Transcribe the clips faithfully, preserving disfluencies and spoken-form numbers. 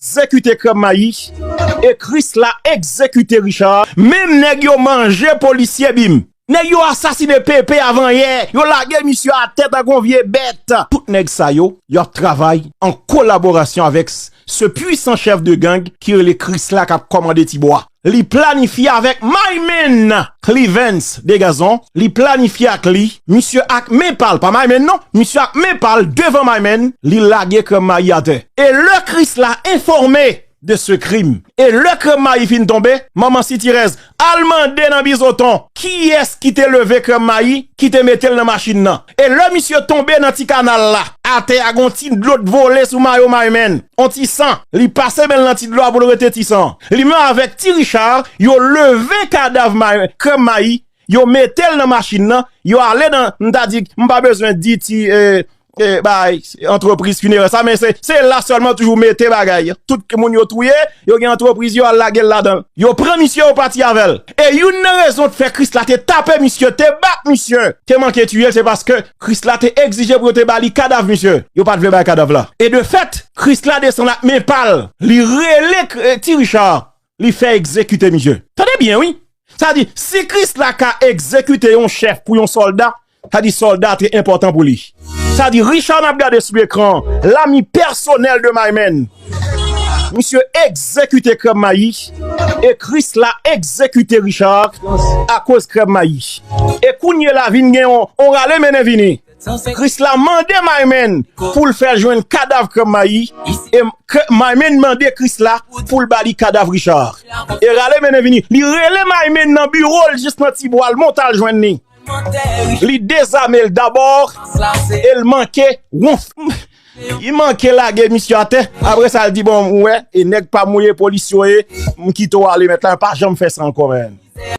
egzekite Krèm Mayi e Krisla egzekite Richard. Menm nèg yo manje polisye Bim. Nèg yo asasine Pepe avan yè. Yo lage misye atè tankou yon vye bèt. Tout nèg sa yo, y ap travay an kolaborasyon avèk s- ce puissant chef de gang ki rele Krisla k ap kòmande Tibwa. Li planifye avèk Maymen Clevens Degazon, li planifye ak li, misye ak men pa l, pa Maymen non, misye ak men pa l devan Maymen, li lage Krèm Mayi atè. E lè Krisla enfòme de ce crime, e lè Krèm Mayi fin tonbe, manman sitirèz al mande nan Bizoton kiyès ki te leve Krèm Mayi, ki te mete l nan machin nan. E lè misye tonbe nan ti kanal la, atè a gon ti dlo t vole sou mayo Maymen. On ti san, li pase men l nan ti dlo a pou l rete ti san. Li menm avèk Ti Richard, yo leve kadav May- Krèm Mayi, yo mete l nan machin nan, yo ale nan, m ta di, m pa bezwen di ti, eh, eh, bay, antrepriz finerè sa, men se, se la sèlman toujou mete bagay. Tout moun yo touye, yo gen antrepriz, yo al lage l ladan l. Yo pran misye, yo pati avè l. E youn nan rezon k fè Krisla te tape misye, te bat misye, te manke tiye l, se paske Krisla te egzije pou yo te ba li kadav misye. Yo pa t vle bay kadav la. E de fèt, Krisla desann ak men pa l. Li rele K- eh, Ti Richard. Li fè egzekite misye. Tande byen, wi. Sa di, si Krisla ka egzekite yon chèf pou yon sòlda, sa di sòlda a te enpòtan pou li. Sa di, Richard n ap gade sou ekran, lami pèsonèl de Maymen. Misye egzekite Krèm Mayi e Krisla egzekite Richard akoz Krèm Mayi. E kounye la vin gen yon, yon rale mennen vini. Krisla mande Maymen pou l fè l jwenn kadav Krèm Mayi. E Krè- Maymen mande Krisla pou l ba li kadav Richard. E rale mennen vini. Li rele Maymen nan biwo l jis nan ti bwa l monte al jwenn li. Li dezame l dabò e l manke wonf. Li manke lage misye atè. Apre sa, l di, bon, ou wè, e nèg pa m ou ye, polis yo ye, m kite w ale mèt la, pa janm fè sa ankò, menn.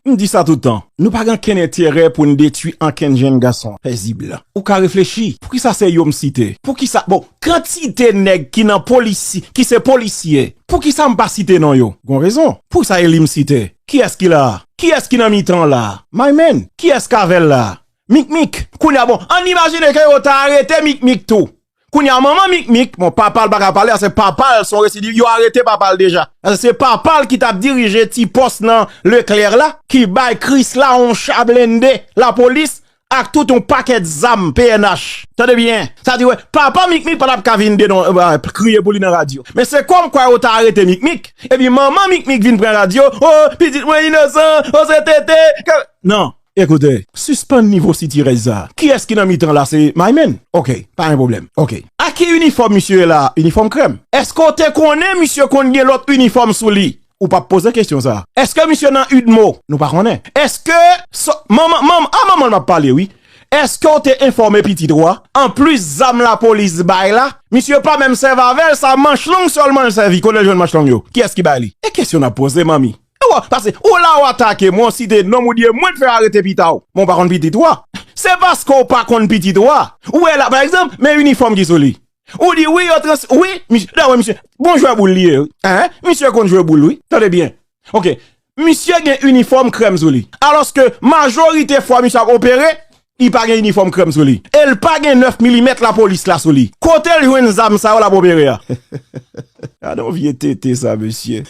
M di sa tout tan. Nou pa gen ankenn enterè pou n detwi ankenn jenn gason pezib. Ou ka reflechi, poukisa se yo m site? Poukisa, bon, kantite nèg ki nan polisi, ki se polisye, poukisa m pa site non yo? Gon rezon. Poukisa e li m site? Kiyès ki la? Kiyès ki nan mitan la? Maymen, kiyès k avè l la? Mikmik. Kounye a, bon, ann imajine ke yo ta arete Mikmik tou. Kounye a, manman Mikmik, bon, papa l pa ka pale, se papa l, se yon residiv, yo arete papa l deja. Paske se papa l ki t ap dirije ti pòs nan Leclerc la, ki bay Krisla yon cha blende, lapolis, ak tout yon pakèt zam P N H. Tande byen, sa di, wè, papa Mikmik pa t ap ka vin denon, eh, kriye pou li nan radyo. Men se kòmkwa yo ta arete Mikmik, epi manman Mikmik vin pran radyo, o, pitit mwen inosan, o, se tete, ke, non. Ekoute, sispann nivo sitirèz sa. Kiyès ki nan mitan la? Se Maymen? Oke, pa gen pwoblèm. Oke. A ki inifòm misye ye la? Inifòm krèm. Èske w te konnen misye konn gen lòt inifòm sou li? Ou p ap poze kesyon sa. Èske misye nan UDMO? Nou pa konnen. Èske, so, manman, manman, a manman l m ap pale, wi. Èske w te enfòme pitit ou a? Anplis zam lapolis bay la, misye pa menm sèvi avè l, sa manch long sèlman l sèvi. Kote l jwenn manch long yo? Kiyès ki bay li? E kesyon n ap poze, manmi. Ou, paske ou la ou atake mwen, ou site non m, ou di e mwen t fè arete pita w. Men w pa konn pitit ou a. Se paske w pa konn pitit ou a. Ou wè la, pa egzanp, men inifòm ki sou li. Ou di wi, yo trans, wi, misye, dawè misye, bon jwè boul li ye, wi. Hein? Misye konn jwe boul, wi. Tande byen. Oke. Misye gen inifòm krèm sou li. Alòske majorite fwa misye ap opere, li pa gen inifòm krèm sou li. E l pa gen nèf milimèt lapolis la sou li. Kote l jwenn zam sa yo l ap opere a? Gade yon vye tete sa, mesye.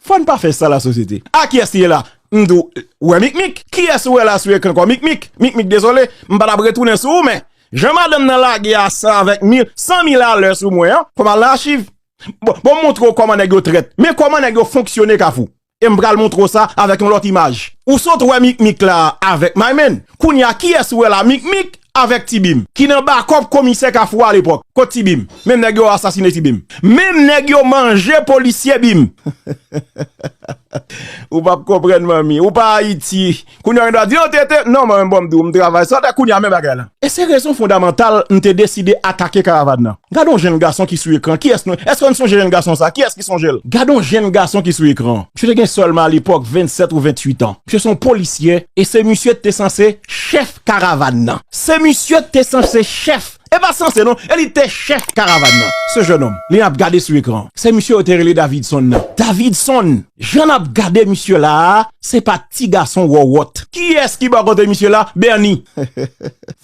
Fò n pa fè sa lasosyete. A kiyès li ye la? M di w, ou wè Mikmik? Kiyès ou wè la sou ekran kò Mikmik? Mikmik, dezole, m pa t ap retounen sou ou, men jan madanm nan lage a san avèk mil, san mil alè sou mwen an, fò m al nan achiv. Bon, bon, m montre w kòman nèg yo trèt. Men kòman nèg yo fonksyone Kafou. E m pral montre w sa avèk yon lòt imaj. Ou sot wè Mikmik la avèk Maymen. Kounye a, kiyès ou wè la? Mikmik avèk Ti Bim, ki nan bakòp komisè Kafou a lepòk. Kot Ti Bim? Menm nèg yo asasine Ti Bim. Menm nèg yo manje polisye Bim. Ou p ap konprann, manmi. Ou pa Ayiti. Kounye a, gen dwa di, "Non, tete." Non, mwen menm, bon, m di w, m travay. Sa te kounye a, men bagay la. E se rezon fondamantal m te deside atake karavàn nan. Gade yon jenn gason ki sou ekran. Kiyès nou? Èske nou sonje jenn gason sa? Kiyès ki sonje l? Gade yon jenn gason ki sou ekran. Misye te gen sèlman alèpòk vennsèt ou venntuit an. Misye se yon polisye e se misye ki te sanse chèf karavàn nan. Se misye ki te sanse chèf E pa sanse non, e li te chèf karavàn nan. Ce jeune homme, li n ap gade sou ekran. Se misye yo te rele Davidson nan. Davidson, jan n ap gade misye la a, se pa ti gason wòwòt. Kiyès ki bò kote misye la? Bernie.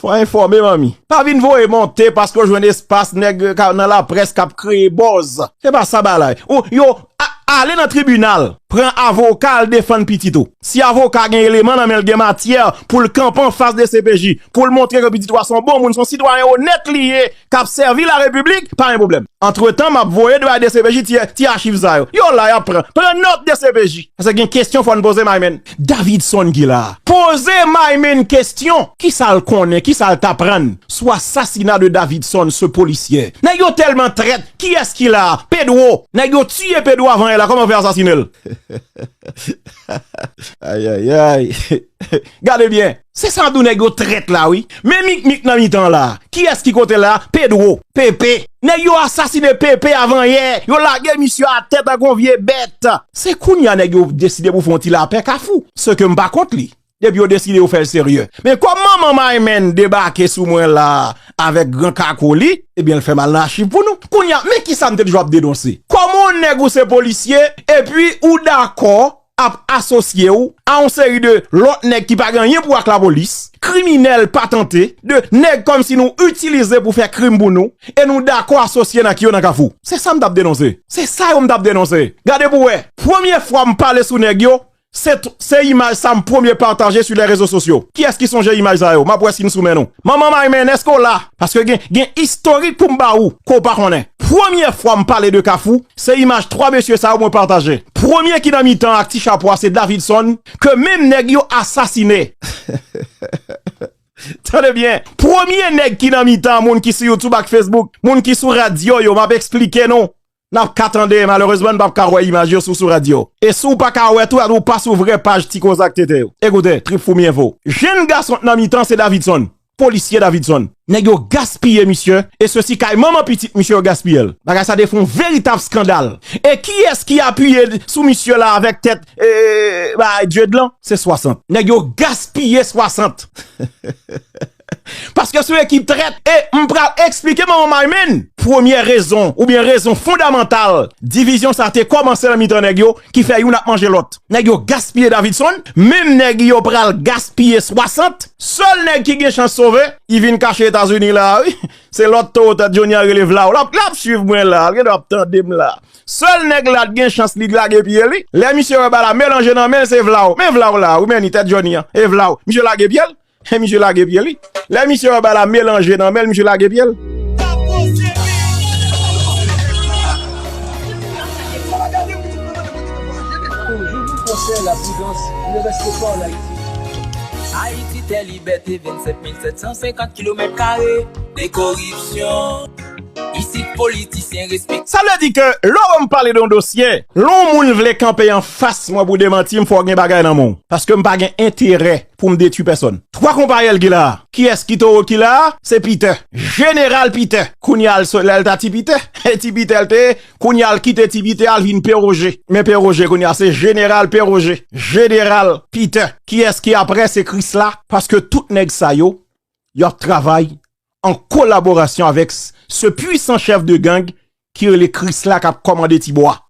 Fò enfòme, manmi. Pa vin voye monte paske w jwenn espas nèg ka- nan laprès k ap kreye buzz. Se pa sa bagay. Ou, yo, a- ale nan tribinal, pran avoka, al defann pitit ou. Si avoka gen eleman nan men l, gen matyè pou l kanpe anfas de C P J, pou l montre ke pitit ou a se yon bon moun, se yon sitwayen onèt li ye, k ap sèvi larepiblik, pa gen pwoblèm. Antretan, m ap voye dwayè de C P J ti, ti achiv sa yo. Yo la, y ap pran. Pran nòt de C P J. Paske gen kesyon fò n poze Maymen. Davidson ki la a. Poze Maymen kesyon. Kisa l konnen, kisa l t aprann sou asasina de Davidson, ce policier? Nèg yo tèlman trèt. Kiyès ki la a? Pedro. Nèg yo tiye Pedro avan yè la. Kòman yo fè asasine l? Ayayay. Gade byen. Se sa m di w, nèg yo trèt la, wi. Men Mikmik nan mitan la. Kiyès ki kote la? Pedro. Pepe. Nèg yo asasine Pepe avan yè. Yo lage misye atè tankou yon vye bèt. Se kounye a nèg yo deside pou fè yon ti lapè Kafou. Ce que m pa kont li. Depi yo deside yo fè l serye. Men kòm manman Maymen debake sou mwen la avèk gran kako li, ebyen l fè mal nan achiv pou nou. Kounye a, men kisa m te toujou ap denonse. Kòman yon nèg ou se polisye, epi ou dakò ap asosye w a yon seri de lòt nèg ki pa gen anyen pou wè ak lapolis, kriminèl patante, de nèg kòmsi nou itilize pou fè krim pou nou, e nou dakò asosye n ak yo nan Kafou. Se sa m t ap denonse. Se sa yo m t ap denonse. Gade pou wè. Premye fwa m pale sou nèg yo, se, se imaj sa m premye pataje sou lè rezo sosyo. Kiyès ki sonje imaj sa yo? M ap wè si n sou men nou. Manman Maymen, èske w la? Paske gen, gen istorik pou m ba ou, ke w pa konnen. Premye fwa m pale de Kafou, se imaj twa mesye sa yo mwen pataje. Premye ki nan mitan ak ti chapo a se Davidson, ke menm nèg yo asasine. Tande byen, premye nèg ki nan mitan, moun ki sou YouTube ak Facebook, moun ki sou radyo yo, m ap eksplike nou. N ap ka tande, malerezman, n p ap ka wè imaj yo sou, sou radyo. E si w pa ka wè tou, ou pa sou vrè paj Ti Koze ak Tete yo. Ekoute, Trip Foumi Enfo. Jenn gason k nan mitan, se Davidson. Polisye Davidson. Nèg yo gaspiye misye, e sesi kay manman pitit misye yo gaspiye l. Bagay sa te fè yon veritab eskandal. E kiyès ki apiye sou misye la avèk tèt, e, bay Dieudlan? Se swasant. Nèg yo gaspiye swasant. Paske se yon ekip trèt. E m pral eksplike manman Maymen. Premyè rezon, oubyen rezon fondamantal, divizyon sa te kòmanse nan mitan nèg yo, ki fè youn ap manje lòt. Nèg yo gaspiye Davidson, menm nèg yo pral gaspiye swasant. Sèl nèg ki gen chans sove, li vin kache Etazini la, wi. Se lòt towo tèt Johnny a rele Vlaw. L ap, l ap swiv mwen la, l gen dwa ap tande m la. Sèl nèg la t gen chans li lage pye li. Lè misye wè bal la melanje nan men l, se Vlaw. Men Vlaw la, wi, men li tèt Johnny an. E Vlaw, misye lage pye l. E misye lage pye li. Lè misye wè bal la melanje nan men l, misye lage pye l. Toujou nan konsèy la pridans, ne reste pas en Haïti. Ayiti tè libète, vennsèt mil sèt san senkant kilomèt kare de koripsyon. Isit politisyen respekte. Sa vle di ke lè w wè m pale de yon dosye, lè yon moun vle kanpe anfas mwen pou demanti m, fò w gen bagay nan men w. Paske m pa gen enterè pou m detwi pèsòn. Twa konpayèl ki la a. Kiyès ki towo ki la a? Se Peter. Jeneral Peter. Kounye a l so-, lè l ta Ti Peter. Ti Peter l te ye. Kounye a l kite Ti Peter, al vin Pè Roje. Men Pè Roje kounye a se Jeneral Pè Roje. Jeneral Peter. Kiyès ki aprè? Se Krisla. Paske tout nèg sa yo, y ap travay an kolaborasyon avèk s-, ce puissant chef de gang ki rele Krisla k ap kòmande Ti Bwa.